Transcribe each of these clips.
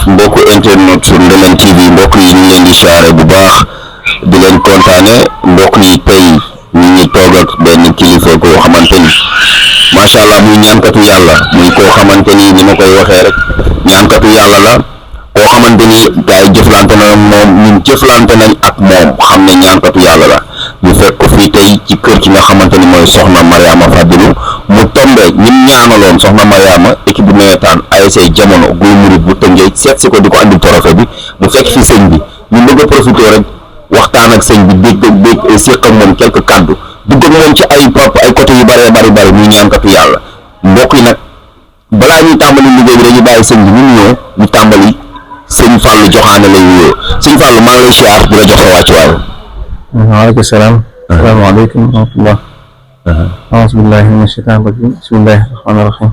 mbokku internet Ndemen TV mbokk yi ñu leen di siyaare bu baax di leen kontaane mbokk yi tey ñu ngi toog ak benn kilifa koo xamante ni macha allah muy ñaankatu yàlla muy koo xamante ni ma koy waxee rek ñaankatu yàlla la koo xamante ni gars yi jëflante na moom ñun jëflante nañ ak moom xam ne ñaankatu yàlla la ñu fekk ko fii tey ci kër ki nga xamante ni mooy soxna Mariama Fadilou mu tombe ñun ñaanaloon soxna Mariama équipe bu nawetaan ASC Jamono Guy Murit bu Tëngéej seet si ko di ko andil trophée bi mu fekk fi sëñ bi ñu bëgg a profité rek waxtaan ak sëñ bi dégg séq ak moom quelques kàddu dugg ak moom ci ay côté yu bari muy ñaankatu yàlla mbokk yi nag balaa ñuy tàmbali liggéey bi dañuy bàyyi sëñ bi ñu nuyoo ñu tàmbali sëñ Fallou Joxaane lay wuyoo sëñ Fallou maa ngi lay siyaar di la jox sa wàccuwaay. waaleykum salaam. asalaamaaleykum wa rahmatulah. auzu billaahi mina shaytaani rajiim bismillaahi rahmaani rahiim.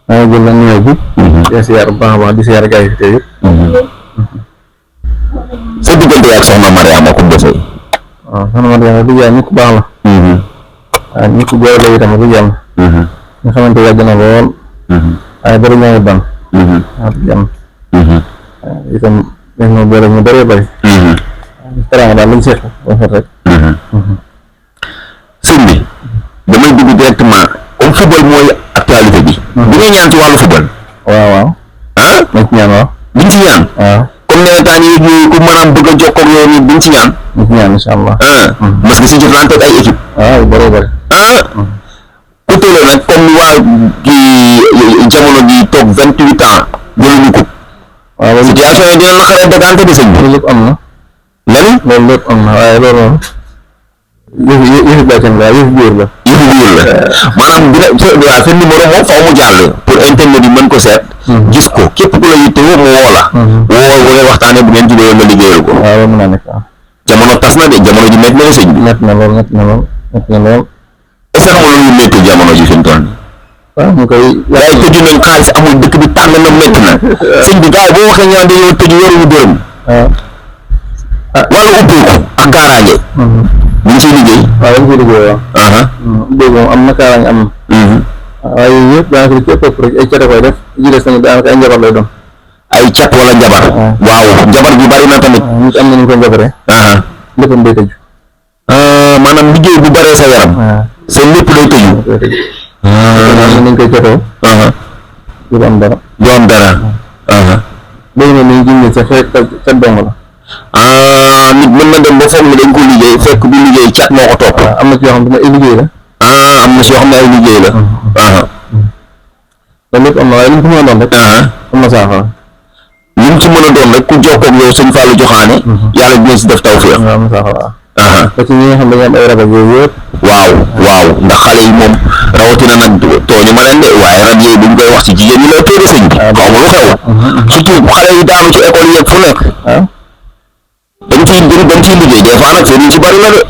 maa ngi jël la nuyoo bi. di siyaar bu baax a baax di siyaar gars yi fi tey yëpp. sa diggante ak soxna Mariama ku defee. waaw soxna Mariama du jaay nit ku baax la. waaw nit ku góor la itam du jàmm. nga xamante yàgg na lool. waaye bëri na nga ban. waaw du jàmm. waaw itam def na boole ñu bëree bëri. teraanga daal lañ seq rafet rek. sëñ bi damay dugg directement comme football mooy actualité bi. bi ngay ñaan ci wàllu football. waaw. ah nañ ci ñaan waaw. biñ ci ñaan. waaw comme nawetaan yi ku maanaam bëgg a jokkoo ak yow nii biñ ci ñaan. nañ ci ñaan incha allah. parce que si jëflante ak ay équipe. waaw bëree bëri. ku tëlee nag comme waa kii jamono ji toog 28 ans jëluñu ko. waaw situation yi dina naqaree dégante de sëñ bi. loolu lépp am na. lan loolu lépp am na waaye loolu moom yëfi bàccam la yëfi góor la. yëfu góor la maanaam waaw seen numéro moom faaw mu jàll pour internet yi mën ko seet. gis ko képp ku la yittewoo mu woo la. woo bu ngeen waxtaanee bu ngeen jubóo nga liggéeyal ko. waaw loolu mën naa nekk waaw. jamono tas na de jamono ji métti na la sëñ bi. métti na lool métti na lool métti na lool. est-ce que xam nga lu métti jamono ji fi mu toll nii. waaw mu koy. gars yi tëju nañ xaalis amul dëkk bi tàng na métti na. sëñ bi gars yi boo waxee ñaan dañoo tëju yoruñu dërëm. wala ubbeeku ak kaaraange. ñu ngi ciy liggéey. waaw dañ ciy liggéey waaw. ubbeeku moom am na kaaraange am na. waaye yooyu yëpp daanaka li ci ëpp rek ay cate koy def ji des tamit daanaka ay njabar lay doon. ay cat wala njabar. waaw njabar bi bari na tamit. nit am na ñu ko njabaree. léppam day tëju. maanaam liggéey bu baree sa yaram. sa lépp day tëju. am nañ koy catoo. du am dara. du am dara. léegi nag ñu ngi sa xeet cat dong la. nit mën na dem ba foog ne dañ ko liggéey fekk du liggéey cat moo ko topp. am na ci yoo xam ne ay liggéey la. am na si yoo xam ne ay liggéey la. loolu lépp am na waaye li mu ko mën a doon rek. am na saafara. li mu ci mën a doon rek ku jokkoo ak yow sëñ Fallou Joxaane. yàlla dina si def tawfeex. waaw am na saafara waaw. parce que ñi nga xam ne dañoo am ay rab ak yooyu yëpp. waaw ndax xale yi moom rawatina nag tooñu ma leen de waaye rab yooyu buñ koy wax ci jigéen ñi la tóore sëñ bi. xaw ma lu xew. surtout xale yi daanu ci école yeeg fu nekk. dañ ciy liggéey des fois nag seen ñu ci bari la de.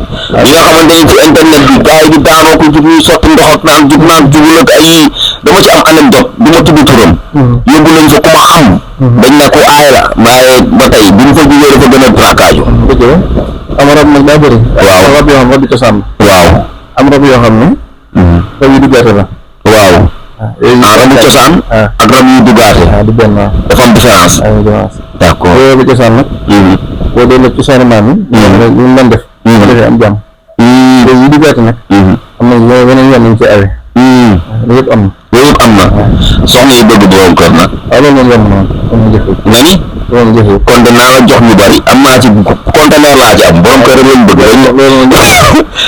ñi nga xamante ne ci internet bi gars yi di daanoo ko jug ñuy sotti ndox ak naan jug naan jugul ak ay dama ci am anecdote du ma tudd turam. yóbbu nañ fa ku ma xam. dañ ne ko aay la waaye ba tey bu ñu fa jugee dafa gën a traquage. dëgg la am rab nag daa bëri. waaw rab yoo xam rab bi cosaan. waaw am rab yoo xam ne. rab yi duggaate la. waaw. rabu cosaan. ak rab yu duggaate. du benn waaw. dafa am différence. d'accord yooyu rabu cosaan nag. boo dee la cosaanu maam yi. ñu mën def. bu ko defee am jàmm. yooyu yu duggaate nag. am na yeneen yoon nañ ci awee. loolu yëpp am na. loolu yëpp am na. soxna yi bëgg borom kër nag. waaw loolu moom yomb na moom jëfee. nga ni. loolu jëfee. kon danaa la jox ñu bari am naa ci conteneur laa ci am borom kër rek lañ bëgg. loolu moom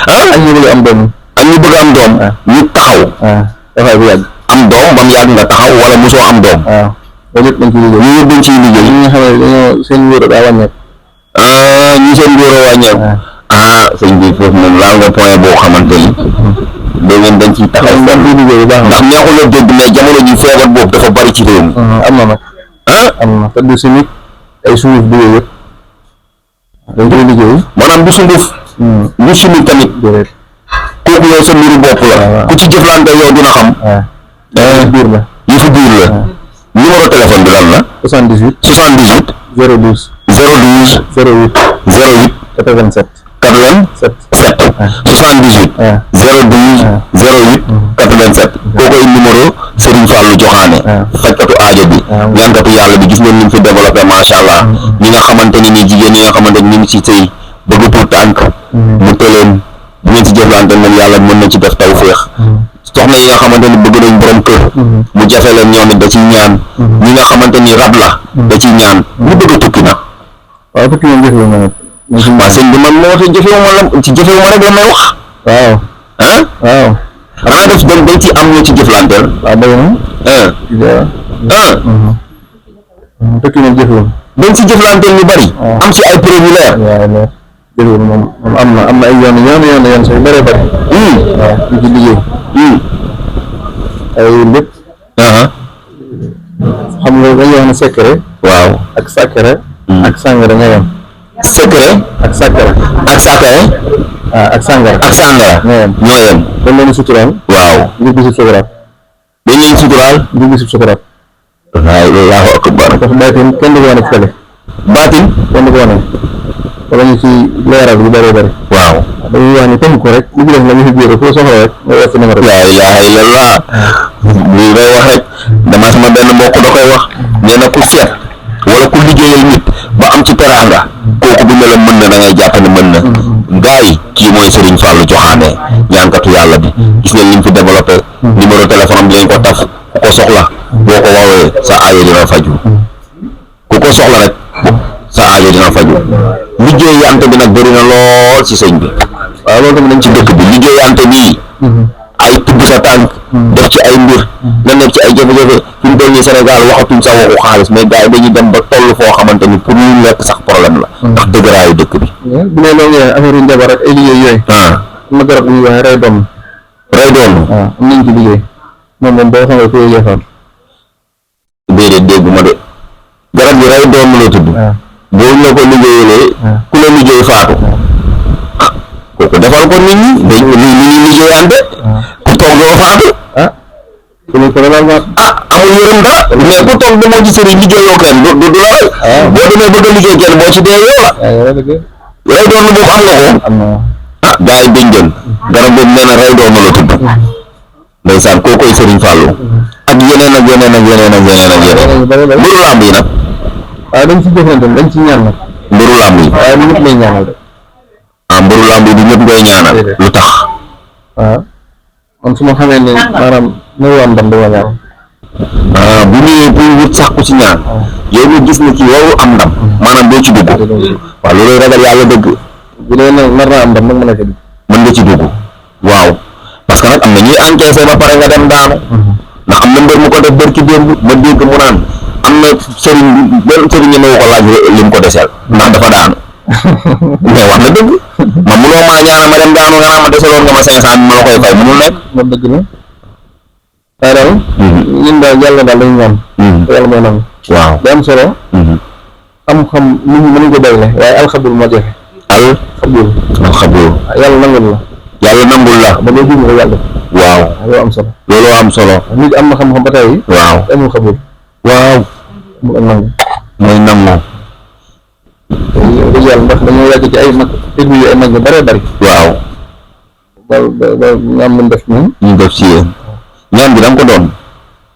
ak ñu bëgg am doom. ak ñu bëgg am doom. ñu taxaw. dafay bu yàgg. am doom ba mu yàgg nga taxaw wala mosoo am doom. loolu yëpp dañ ciy liggéey. ñu yëpp dañ ciy liggéey. ñi nga xam ne dañoo seen wóor daa wàññeeku. ñi seen wóor a wàññeeku. sëñ bi foofu moom laal nga point boo xamante ni. dégg dañ ciy taxaw. dañ ciy liggéey bu baax ndax neexul a dégg mais jamono ji feebar boobu dafa bari ci réew mi. am na nag. am na te du simit ay sunguf bi yooyu yëpp. dañ koy liggéey. maanaam du sunguf. du simit tamit. kooku yow sa mbiru bopp la. ku ci jëflante yow dina xam. yëfu biir la. yëfu biir la. numéro téléphone bi lan la. 78. 78. 012. 012. 08. 08. 87. 87 78 012 08 87 kooku numéro Serigne Fallou Joxaane fajkatu aajo bi ñaankatu yàlla bi. gis ngeen ni mu fi développé macha allah ñi nga xamante ni nii jigéen ñi nga xamante ni ñu ngi ci sëy bëgg pour tànk mu tëleen bu ngeen si jëflante moom yàlla mën na ci def tawféex. soxna yi nga xamante ni bëgg nañ borom kër mu jafe leen ñoom it da ciy ñaan ñi nga xamante ni rab la da ciy ñaan ñu bëgg a tukki na waaw tukki moom jëfewu ma nag waaw sëñ bi man moo tax jëfewuma rek la may wax waaw waaw xanaa def dañ ci am ñu ci jëflanteel waaw dëgg na tukki moom jëfewu dañ ci jëflanteel ñu bari am ci ay preuve yu leer jëfewu moom am na ay yoon sax yu bëree bëri waaw ñu ci liggéey ay lépp xam nga dañuy wax ne secret waaw ak sacré ak sàngara nga yem secret ak sacré ak sàngara ñoo yem dañ leen suturaal waaw ngir bisub sukuraat dañ leen suturaal ngir bisub sukuraat allahu akbar parce que baatin kenn du ko wane ci télé baatin kenn du ko wane wala ñu ci leeral yu bëree bëri waaw dañuy wax ni tënk ko rek li ci def la ñu fi biir foo soxla rek nga woo ci numéro la ilaha illallah lii day wax rek dama sama benn mbokk da koy wax nee na ku seet wala ku liggéeyal nit ba am ci teraanga kooku bu ne la mën na da ngay jàpp ne mën na gaa yi kii mooy Serigne Fallou Joxaane ñaankatu yàlla bi. gis ngeen li mu fi développé numéro téléphone am dinañ ko taf ku ko soxla boo ko woowee sa aajo dina faju ku ko soxla rek sa aajo dina faju liggéeyante bi nag bëri na lool ci sëñ bi waaw loolu tamit dañ ci dëkk bi liggéeyante bii ay tubb sa tànk def ci ay mbir nga nekk ci ay jafe-jafe fi mu toll nii Sénégal waxatuñ sax waxu xaalis mais gars yi dañuy dem ba toll foo xamante ni pour ñu lekk sax problème la ndax dëgëraayu dëkk bi bu ne loolu affaire yu njabar ak ay liggéey yooyu am na garab bu ñuy wax rey doom waaw am nañ ci liggéey moom boo xamee ko yëfaan déedéet dégguma de garab bi rey doom la tudd boo la ko liggéeyalee ku la liggéey faatu kooku defal ko nit ñi dañ ñuy liggéeyante ku toog doo faatu amul yërëm dara mais ku toog demoo ci sëriñ liggéeyoo kenn du la rey boo demee bëgg a liggéey kenn boo ci dee yow la rey doon boobu am nga ko gars yi dañ jël garab boobu nee na rey doon la tudd ndeysaan koo koy Serigne Fallou ak yeneen ak yeneen ak yeneen ak yeneen ak yeneen mbiru làmb yi nag waaw dañ ci jëflante dañ ci ñaan nag mbiru làmb yi waaye du ñëpp lay ñaanal rek mbiru làmb yi du ñëpp ngay ñaanal lu tax waaw man su ma xamee ne maanaam nëw am ndam dama ñaan bu ñëwee pour wut sax ku ci ñaan yow nga gis ne kii warul am ndam maanaam doo ci dugg waaw loolu ragal yàlla dëgg bu dee nar naa am ndam nag mën a ci dugg mën nga ci dugg waaw parce que nag am na ñuy encaissé ba pare nga dem daanu ndax am na mbër mu ko def bër ci démb ma dégg mu naan am na sëriñ benn sëriñ ñemewu ko laaj li mu ko deseel ndax dafa daanu mais wax na dëgg ma munoo maa ñaana ma dem daanu nga naa ma deseloon nga ma 500 bi ma la koy fay mënul nekk moom dëgg la waaye daal ñun daal yàlla daal dañu ñaan yàlla mooy nangu waaw li am solo xam-xam nit ñi mënuñ ko doyle waaye alxabul moo jafe alxabul yàlla nangul la yàlla nangul la ba loo jum rek yàlla waaw loolu am solo loolu am solo nit am na xam-xam ba tey waaw amul xabul waaw amul ak nangu mooy nangu dëgg yàlla ndax dañoo yàgg ci ay mag terminé ay mag ñu bëree bëri waaw ba nga am lu def ñun ñu def ci yéen ñaan bi da nga ko doon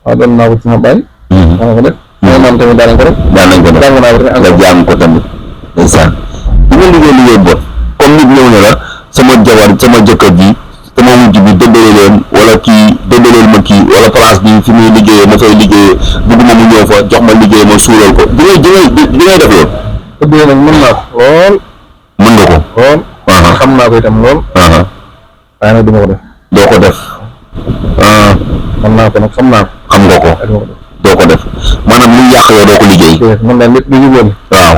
waaw doon naa ko ci sama baay daa ko def sama maam tamit daanañ ko def jàng naa ko nga jàng ko tamit ndeysaan di nga liggéey bot comme nit ñëw ne la sama jabar sama jëkkër ji sama wujj bi dëddale leen wala kii dëddaleel ma kii wala place bi fi muy liggéeyee ma fay liggéeyee bugguma mu ñëw fa jox ma liggéey ma suulal ko di ngay def loolu tëddee nag mën naa ko lool mën nga ko lool xam naa ko itam lool waaye nag du ma ko def doo ko def xam naa ko nag xam naa ko xam nga ko doo ko def maanaam lu yàq yow doo ko liggéey man daal nit lu jubóon waaw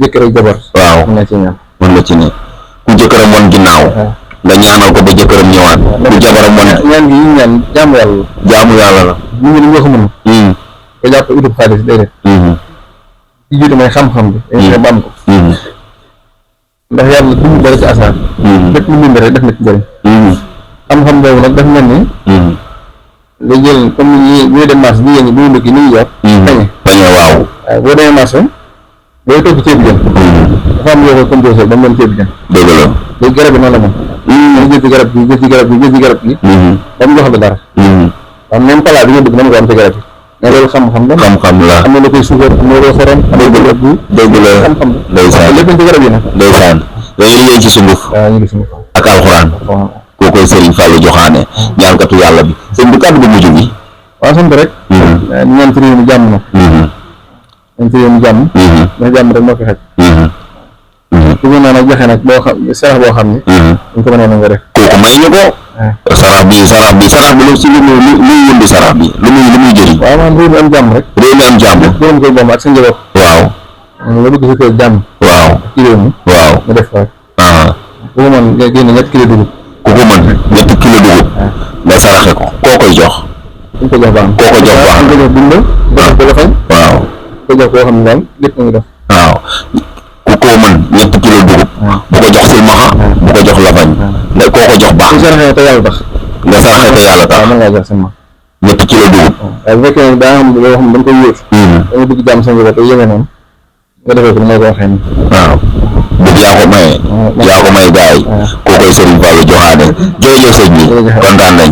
jëkkër ak jabar waaw mën na ci ñaan mën nga ci ne ku jëkkëram wan ginnaaw nga ñaanal ko ba jëkkëram ñëwaat ku jabaram wan ñaan gi ñu ñaan jaamu yàlla la nit ñi dañ ko xamul ko jàpp utub xaalis day def ci jiitu mooy xam-xam bi dañ ba am ko ndax yàlla duñu bëri ci asaar lépp lu bind rek def na ci njëriñ xam-xam boobu nag daf mel ni nga jël comme ni ñuy dem marché jigéen ñi bu ñu ndëkk ni ñu yor pañe waaw boo demee marché booy togg ceebu jën dafa am yoo ko composé ba mu doon ceebu jën dëgg la léegi garab bi noonu la moom nga jël ci garab gi jël ci garab gi jël ci garab gi ba mu jox la dara waaw même plat bi nga bëgg mën nga am ci garab yi mais loolu xam-xam la xam-xam la am na lu koy suukar am na lu koy xorom am na lu koy dëgg la xam-xam ndeysaan lépp ci garab yi nag ndeysaan dañuy liggéey ci sunguf waaw ñu ngi suñu ak alxuraan koo koy Serigne Fallou Joxaane ñaankatu yàlla bi sëñ bi kàddu bu mujj bi waaw sant rek ñu ñaan ci réew mi jàmm nag ñaan ci réew mi jàmm ndax jàmm rek moo fi xaj su ñu naan nag joxe nag boo xam sarax boo xam ne ñu ko mënee na nga def kooku may ñu ko sarax bi lu si lu muy yëndu sarax bi lu muy jëriñ waaw man réew mi am jàmm rek réew mi am jàmm borom koy bomb ak sa njaboot waaw nga bëgg sa kër jàmm waaw ci réew mi waaw nga def rek ku bu ko mën nga génne ñetti kilo dugub mën 7 kilo dugub nga saraxe ko koo koy jox ñu ko jox baax koo ko jox baax ñu ko jox dundal jox ko la fañ waaw ko jox koo xam ne daal lépp nga def waaw ku ko mën 7 kilo dugub bu ko jox silmaxa bu ko jox lafañ nga koo ko jox baax bu saraxee te yàlla tax nga saraxe te yàlla tax waaw mën ngaa jox sama 7 kilo dugub waaye bu fekkee ne daa am loo xam ne dañ koy yóot da nga bëgg jàmm sa njaboot te yéeme noonu nga defee ko ni ma ko waxee nii waaw bëgg yaa ko maye gaa yi koo koy Serigne Fallou Joxaane jërëjëf sëñ bi kontaan nañ